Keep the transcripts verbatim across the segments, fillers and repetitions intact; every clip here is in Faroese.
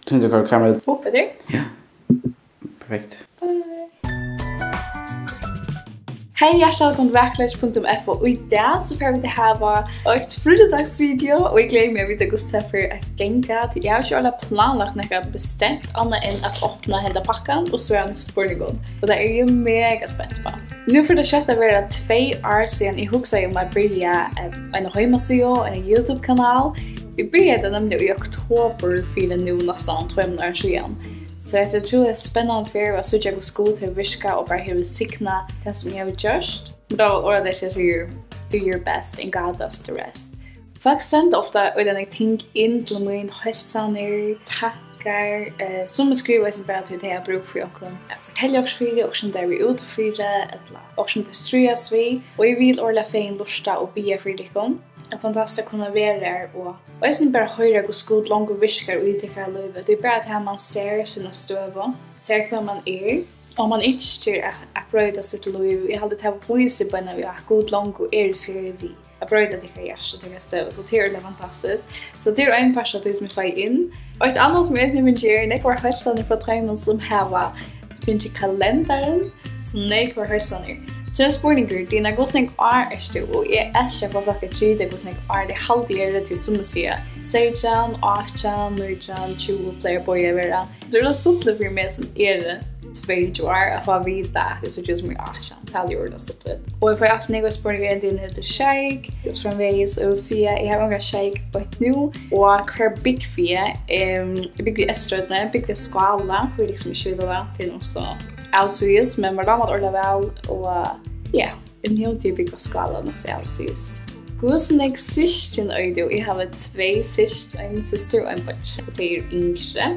Sýndu, hvar kamerað er. Upp eftir. Ja. Perfekt. Hey, hjartaliga vælkomin til Vakurleiki punktum F O. Og í dag so fara vit at hava eitt fríggjadegsvideo, og eg gleði meg at vita, hvussu tað fer at ganga, tí eg havi ikki ordiliga planlagt nakað bestemt, annað enn at opna henda pakkan, og svara nøkrum spurningum. Og tað eri eg mega spent uppá. Nú fer tað skjótt at vera tvey ár síðan eg hugsaði um at byrja, eh, eina heimasíðu og ein YouTube-kanal. Eg byrjaði tað nemliga í oktobur fyri nú næstan tveimum árum síðan. So hetta er ótrúliga spennandi ferð at síggja, hvussu Gud hevur virkað og bara hevur signað tað, sum eg havi gjørt. Men tá var orðið, at eg sigur, "Do your best and God does the rest." Fólk senda ofta øgiliga nógv ting inn til mín, heilsanir, tankar, eh, summi skriva eisini bara, tí tey hava brúk fyri onkrum at fortelja okkurt fyri, okkurt sum tey eru úti fyri, ella okkurt sum tey stríðast við. Og eg vil ordiliga fegin lurta og biðja fyri tykkum. Tað er fantastiskt at kunna vera her og eisini bara hoyra, hvussu Gud longu virkar í tykkara lívi. Tað er bara tað, man sær sína støðu, sær hvør man er, og man ynskir at, at broyta sítt lív. Eg haldi, tað vísir beinan veg, at Gud longu er í ferð við at broyta tykkara hjarta og tykkara støðu, so tað er ordiliga fantastiskt. So tað er ein partur av tí, sum eg fái inn. Og eitt annað, sum eg eisini vil gera, er nógvar heilsanir frá teimum, sum hava fingið kalendarin, so nógvar heilsanir. So er ein spurningur, Dina, hvussu nógv ár ert tú? Og eg elski at fáa fólk at gita, hvussu nógv ár tey halda eg eri, tí summi siga seytjan, átjan, nítjan, tjúgu, plagar boðið at vera. So er tað stuttligt fyri meg, sum eri tveyogtjúgu ár, at fáa at vita, at eg síggi út sum eg eri átjan. Tað er ordiliga stuttligt. Og eg fái altíð nógvar spurningar, Dina, hevur tú sjeik? Og so framvegis, og eg vil siga, eg havi ongan sjeik beint nú. Og hvar búgvi eg? Ehm, eg búgvi í Eysturoynni, eg búgvi í Skála, fyri tykkum sum ikki vita tað, tað er nokk so avsíðis, men mær dámar ordiliga væl, og ja, eg njóti at búgva í Skála, nokk so avsíðis. Hvussu nógv systkin eigur tú? Eg havi tvey systkin, ein systir og ein beiggja, og tey eru yngri.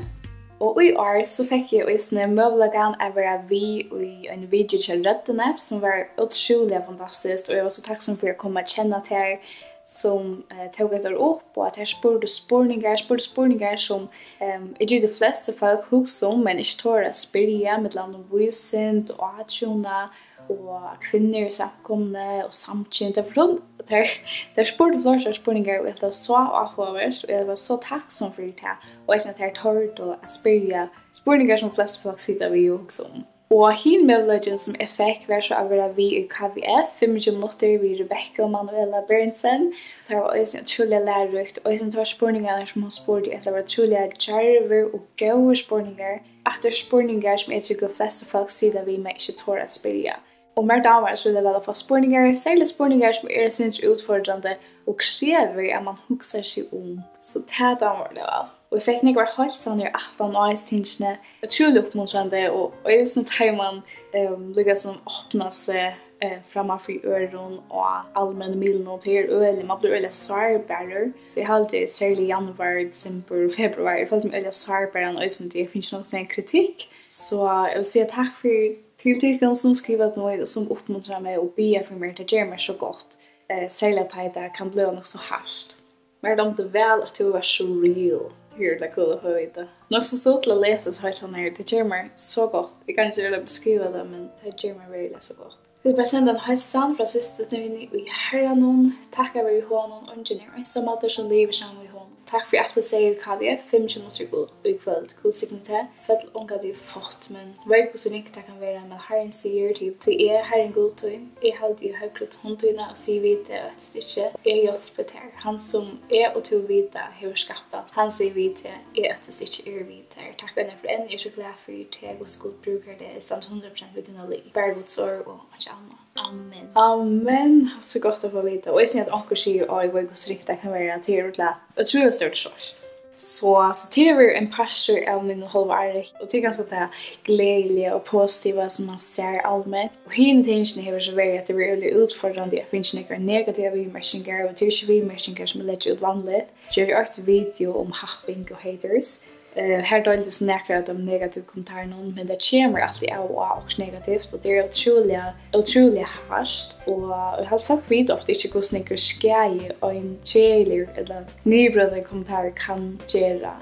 Og í ár so fekk eg eisini møguleikan at vera við í ein video hjá Røddini, sum var ótrúliga fantastiskt, og eg var so takksom fyri at koma at kenna tær, sum, eh, tóku hetta upp, og at tær spurdu spurningar, spurdu spurningar, sum, ehm, eg giti flestu fólk hugsa um, men ikki tora at spyrja, millum annað um vísind og átrúnað, og kvinnur í samkomuni og samkynd. Tær fortál-, tær, tær spurdu fleiri spurningar, og eg helt, tað var so áhugavert, og eg var so takksom fyri tað, og eisini at tær tordu at spyrja spurningar, sum flestu fólk sita við og hugsa um. Og hin møguleikin, sum eg fekk, var so at vera við í K V F, fimmogtjúgu minuttir við Rebekku Manuela Berntsen. Tað var eisini ótrúliga læruríkt, og eisini teir spurningarnir, sum hon spurdi, hetta var ótrúliga djarvir og góðir spurningar. Aftur spurningar, sum eg trúgvi flestu fólk sita við, men ikki tora at spyrja. Og mær dámar ótrúliga væl at fáa spurningar, serliga spurningar, sum eru eitt sindur útfordrandi og krevur, at mann hugsar seg um. So tað dámar mær væl. Og eg fekk nógvar heilsanir aftan á hesi tingini. Ótrúliga uppmuntrandi, og eisini tá ið mann, ehm, líka sum opnar seg, eh, framman fyri øðrum á almennu miðlunum. Tað er øgiliga, mann blívur øgiliga sárbarur. So eg haldi, serliga í januar, desembur og februar, eg føldi meg øgiliga sárbaran, eisini tí eg fekk nokk so ein kritikk. So eg vil siga takk fyri, til tykkum, sum skriva til mín og sum uppmuntra meg og biðja fyri mær. Tað ger mær so gott, eh, serliga tá ið tað kann blíva nokk so hart. Mær dámdi væl, at tú vart so real. Tað er øgiliga cool at fáa at vita. Nokk so stuttligt at lesa hesar heilsanir. Tað ger mær so gott. Eg kann ikki øgiliga beskriva tað, men tað ger mær veruliga so gott. Vil bara senda eina heilsan frá systur tíni í Harranum. Takk at vera í honum. Eingin er einsamallur, sum livir saman við honum. Takk fyri alt, tú segði í K V F, fimmogtjúgu minuttir í kvøld. Gud signi teg. Føl ongantíð fátt, men veit, hvussu ringt tað kann vera, men Harrin sigur til, tí eg, Harrin Gud tín, eg haldi í høgru hond tína og sigi við teg, óttast ikki, eg hjálpi tær. Hann, sum eg og tú vita, hevur skapt alt. Hann sigur við teg, eg óttast ikki, eg eri við tær. Takk, Harrin, fyri enn, eg eri so glað fyri teg, hvussu Gud brúkar teg. Eg standi hundrað prosent við tína lið. Bara Guds orð og einki annað. Amen. Amen. So gott at fáa at vita. Og eisini at onkur sigur, "Á, eg veit, hvussu ringt tað kann vera." Tað er øgiliga, ótrúliga stór trøst. So, so tað hevur verið ein partur av mínum hálva ári, og tað er kanska tað gleðiliga og positiva, sum man sær alment. Og hini tingini hevur so verið, at tað verður øgiliga útfordrandi at fingið nakrar negativar viðmerkingar, og tað eru ikki viðmerkingar, sum eg leggi út vanligt. Eg geri eitt video um happing og haters. Eh, har deildi eg so nakrar av teimum negativu kommentarunum, men tað kemur altíð av og á okkurt negativt, og tað er ótrúliga, ótrúliga hart, og eg haldi, fólk vita ofta ikki, hvussu nógvur skaði ein keðiligur ella niðurbrotandi kommentarur kann gera.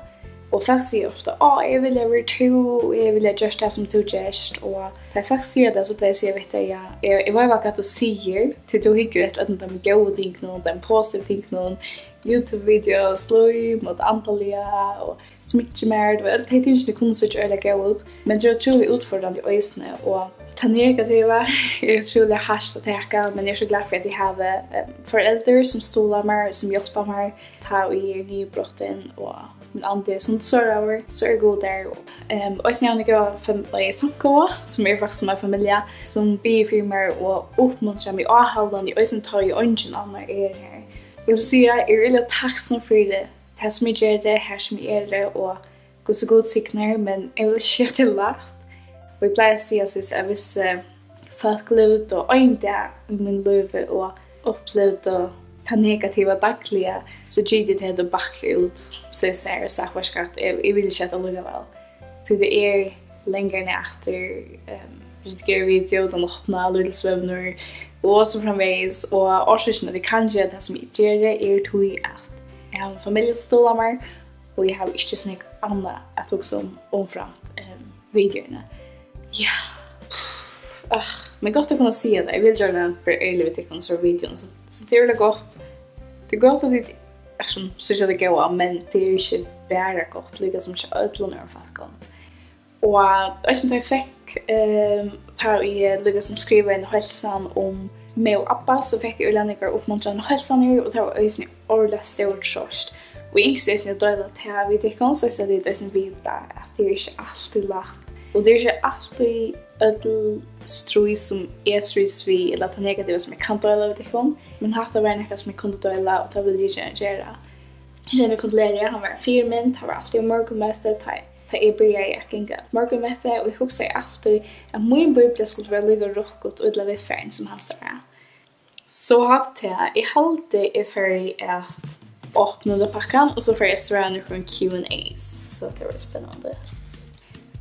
Og fólk siga ofta, "Á, eg vil vera tú, og eg vil gjørt tað, sum tú gert." Og tá fólk siga tað, so plagi eg at siga við tey, "Ja, eg, eg veit væl, hvat tú sigur, tí tú hyggur eftir øllum teimum góðu tingunum, teimum positivu tingunum, YouTube-video, slím og tað andaliga, og sminki mær, tú veit, øll tey tingini kunnu síggja øgiliga góð út, men tað er ótrúliga útfordrandi eisini, og tað negativa er ótrúliga hart at taka, men eg eri so glað fyri, at eg havi, eh, foreldur, sum stuðla mær, sum hjálpa mær, tá ið eg eri niðurbrottin, og mín andi er sum sáraður, so er Gud har. Og, ehm, eisini havi eg góða fam-, nei, samkomu, sum er faktiskt sum ein familja, sum biður fyri mær og uppmuntrar meg áhaldandi, eisini tá ið eingin annar er har. Eg vil siga, eg eri øgiliga takksom fyri tað, sum eg geri, har sum eg eri, og hvussu Gud signar, men eg vil ikki siga, at tað er lætt. Og eg plagi at siga, soleiðis, at hvis, eh, fólk livdu ein dag í mínum lívi og upplivdu tað negativa dagliga, so giti tey hetta bakka út, soleiðis, og sagt, "Veitst tú hvat, eg, eg vil ikki hetta allíkavæl." Tí tað er lengur enn aftur, ehm, redigera video, tann náttina, lítil svøvnur, og so framvegis. Og orsøkin, at eg kann gera tað, sum eg geri, er tí, at eg havi ein familju, sum stuðlar mær, og eg havi ikki so nógv annað at hugsa um umframt, ehm, videoini. Ja. Ah, men gott at kunna siga tað. Eg vil gjarna vera ærlig við tykkum, so videoin, so, so tað er øgiliga gott. Tað er gott, at tit, sum, síggja tað góða, men tað er ikki bara gott, líka sum hjá øllum øðrum fólkum. Og eisini tá eg fekk, ehm, tá eg líka sum skrivaði eina heilsan um meg og abba, so fekk eg øgiliga nógvar uppmuntrandi heilsanir, og tað var eisini øgiliga stór trøst. Og eg ynskti eisini at deila tað við tykkum, so at tit eisini vita, at tað er ikki altíð lætt. Og tað er ikki altíð øll stríð, sum eg stríðist við, ella tað negativa, sum eg kann deila við tykkum. Men hatta var nakað, sum eg kundi deila, og tað vil eg gjarna gera. Reyni Condoleezza, hann var ein fyrimynd, hann var altíð á morgunmøti, tá, tá eg byrjaði at ganga morgunmøti, og eg hugsaði altíð, at mín bíblia skuldi vera líka rokkuð og illa viðfarin sum hansara. So hatta er tað. Eg haldi, eg fari at opna henda pakkan, og so fari eg at svara nøkrum Q and A's. So tað verður spennandi.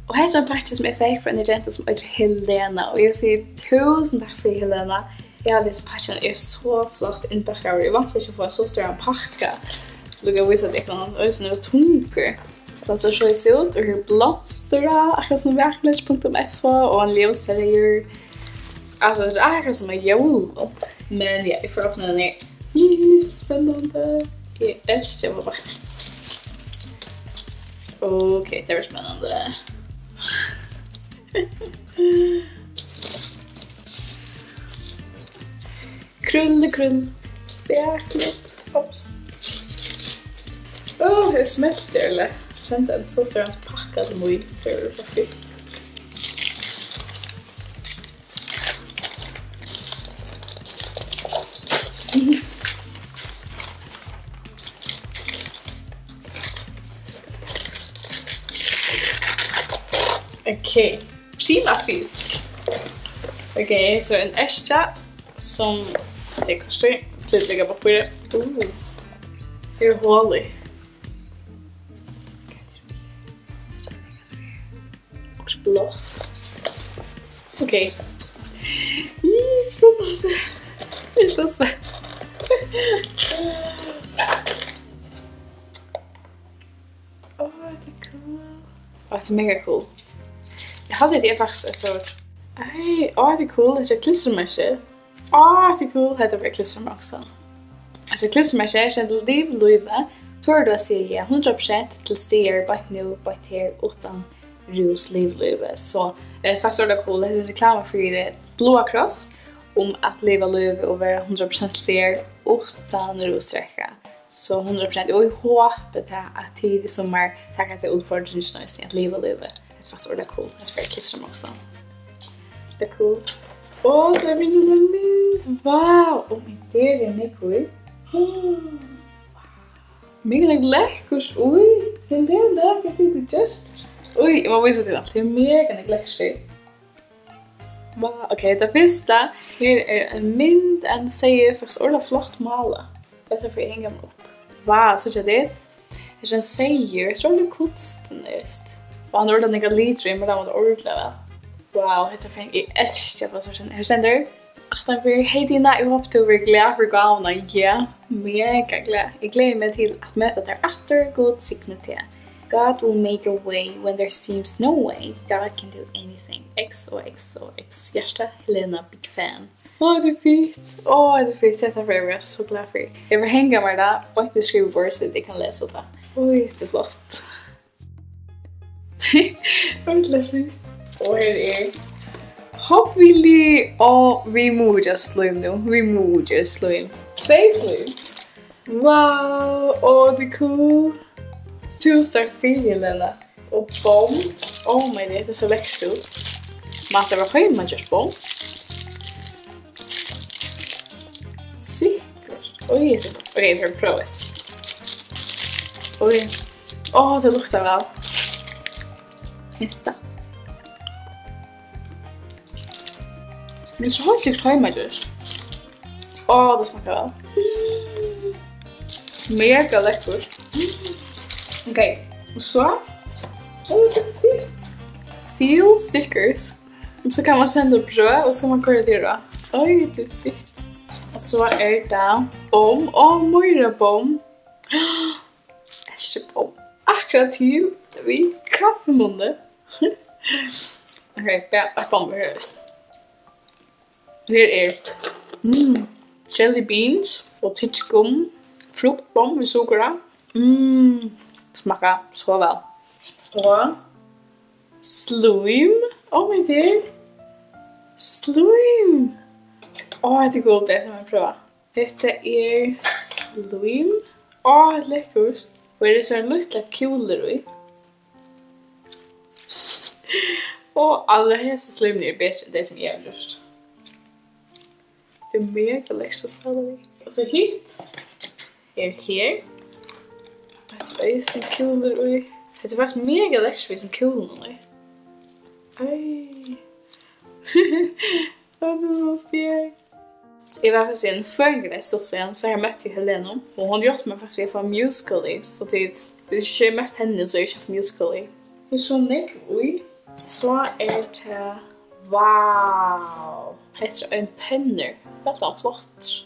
Og hetta er ein pakki, sum eg fekk frá eini gentu, sum eitur Helena, og eg sigi túsund takk fyri, Helena. Eg haldi, hesin pakkin er so flott innpakkaður. Eg væntaði ikki at fáa so stóran pakka. Líka at vísa tykkum, hann eisini er tungur. So hann sær soleiðis út, og her er blomstur á, akkurát sum vakurleiki punktum F O, og ein ljósareyður. Altso, tað er akkurát sum á jólum. Men ja, eg fari at opna hana her. Ih, spennandi. Eg elski at fáa pakkar. Ok, tað verður spennandi. Krúlli, krúll. Spakulitt. Ops. Ó, eg smelti, ella? Senda ein so stóran pakka til mín. Tað er bara fínt. Ok. Skilafisk. Ok, so ein eskja sum, tað er kanska, flyt líka pappírið. Uh, her er hol í. Okkurt blátt. Ok. Ih, spennandi. Eg eri so spent. Á, hetta er cool. Á, hetta er mega cool. Eg haldi, hetta er faktiskt eitt sort. Ei, á, hetta er cool. Hetta er klistermerki. Á, hetta er cool. Hetta er klistermerki, so. Hetta er klistermerki, her stendur: Liv lívið. Torir tú at siga ja hundrað prosent til staðar beint nú, beint her, uttan rús, liv lívið. So, eh, faktiskt er tað cool. Hetta er reklama fyri Bláa Kross um at liva lívið og vera hundrað prosent til staðar uttan rúsdrekka. So hundrað prosent. Og eg hopi tað, at tit í summar taka ta útfordringina eisini at liva lívið. Hetta er faktiskt ordiliga cool. Hetta fær eg klistrað mær okkurt. Tað er cool. Á, so eg fingið eina mynd. Vá. Ó, men tað er nógv í. Mega nógv lekkurt í. Men tað er nakað, tit hava gjørt. Í, eg má vísa tykkum alt. Tað er mega nógv lekkurt í. Vá, ok, tað fyrsta. Her er ein mynd av einum seyði, faktiskt ordiliga flott málað. Tað skal eg hanga meg upp. Vá, síggja tit? Her er ein seyður, eg trúgvi, tað er kunst, hann er vist. Og hann er ordiliga nógvar litir í, men tað var ordiliga væl. Vá, hetta fekk eg, elski at fáa sovorðið. Her stendur: Aftan fyri, hey Dina, eg hopi, tú verður glað fyri gávuna. Ja, mega glað. Eg gleði meg til at møta tær aftur. Gud signi teg. God will make a way when there seems no way. God can do anything. X O X O X. Hjarta, Helena, big fan. Ó, tað er fínt. Ó, tað er fínt. Hetta fer eg at vera so glað fyri. Eg vil hanga mær tað beint við skriviborðið, so eg kann lesa tað. Oj, tað er flott. Ordiliga fínt. Og her er Hopefully, og vit mugu gera slím nú. Vit mugu gera slím. Tvey slím. Wow, og tað er cool. Túsund takk fyri, Lena. Og bomm. Oh my god, tað er so lekkurt út. Má tað vera heimagjørt bomm? Sikkurt. Oj, eg skal, ok, eg prøvi at prøva eitt. Oj. Ó, tað luktar væl. Hetta. Men so heilt sikkurt heimagjørt. Á, tað smakkar væl. Mega lekkurt. Ok, og so, ó, tað er fínt. Seal stickers. So kann man senda brøv, og so kann man koyra tað á. Oj, tað er fínt. Og so er tað bomm. Ó, meira bomm. Eskjubomm. Akkurát til við kaffimunnin. Ok, bara eitt bomm her. Her er, mm, jelly beans og tyggigummi, fruktbomm við sukri. Mm, smakkar so væl. Og slím. Oh my dear. Slím. Ó, hetta er gott, tað má eg prøva. Hetta er slím. Á, hetta er lekkurt. Og er tað so lítlar kúlur í? Og allar hesi slímini eru betri enn tey, sum eg havi gjørt. Tað er mega lekkurt at spæla við. Og so hitt er her. Hetta er eisini kúlur í. Hetta er faktiskt mega lekkurt við hesum kúlunum í. Ei. Tað er so stjørn. Eg var faktiskt í einum føðingardagsins stutt síðan, so har møtti eg Helenu, og hon hjálpti mær faktiskt við at fáa Musical.ly, so tit, hvis ikki eg møtti henni, so hevði eg ikki havt Musical.ly. Her er so nógv í. So er tað, wow, hetta er ein pennur. Hvat er hann flottur.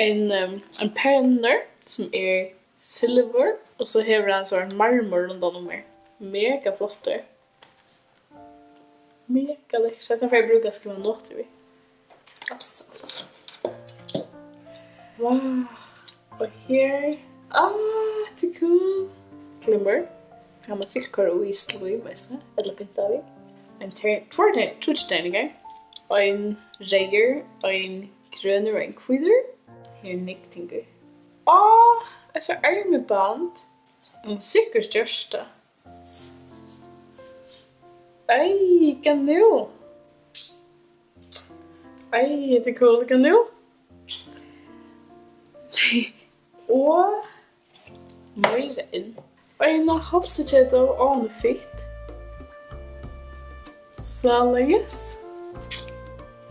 Ein, ehm, ein pennur sum er silvur, og so hevur hann so ein marmor rundan um her. Mega flottur. Mega lekkurt. Hetta fer eg at brúka at skriva notur við. Altso, altso. Wow. Og her. Ah, tað er cool. Glimmer. Kann man sikkurt koyra í slím eisini, ella pynta við. Ein ter-, tveir ter-, tríggir terningar. Ein reyður, ein grønur og ein hvítur. Her er nógv ting í. Á, eitt so ermuband. Hon sikkurt gjørt tað. Ei, hvat nú? Ei, hetta er cool, hvat nú? Og meira enn. Eina hálsketidu, á, hon er fitt. Soleiðis.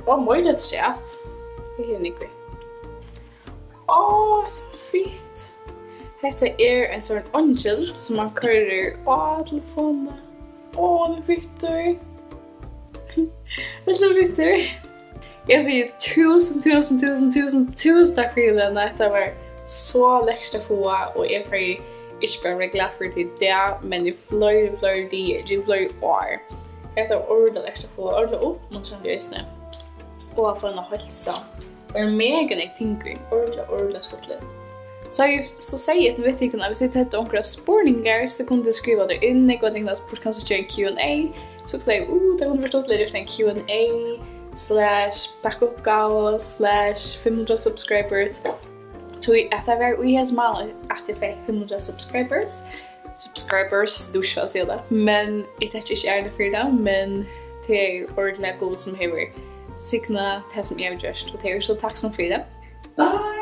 Og meira afturat. Tað er nógv. Á, so fitt. Hetta er ein sovorðin eingil, sum man koyrir á telefonina. Á, hann er fittur. Hann er so fittur. Eg sigi túsund, túsund, túsund, túsund, túsund takk fyri, Lena. Hetta var so lekkurt at fáa, og eg fari ikki bara vera glað fyri tað í dag, men í fleiri, fleiri dagar, í fleiri ár. Hetta var ordiliga lekkurt at fáa, ordiliga uppmuntrandi eisini. Og at fáa eina heilsu. Og er mega nógv ting í, ordiliga, ordiliga stuttligt. So eg, so segði eg sum við tykkum, at hvis tit høvdu onkrar spurningar, so kundu tit skriva tær inn. Eg kundi spurt, kanst tú gera ein Q and A? So hugsaði eg, uh, tað kundi verið stuttligt at gjørt ein Q and A slash bakkauppgáva slash fimm hundrað subscribers. Tí at tað var í hesum mánaði, at eg fekk fimm hundrað subscribers. Subscribers, tú skal siga tað. Men eg taki ikki æru fyri tað, men tað er ordiliga Gud, sum hevur signað tað, sum eg havi gjørt, og tað er eg so takksom fyri. Ah,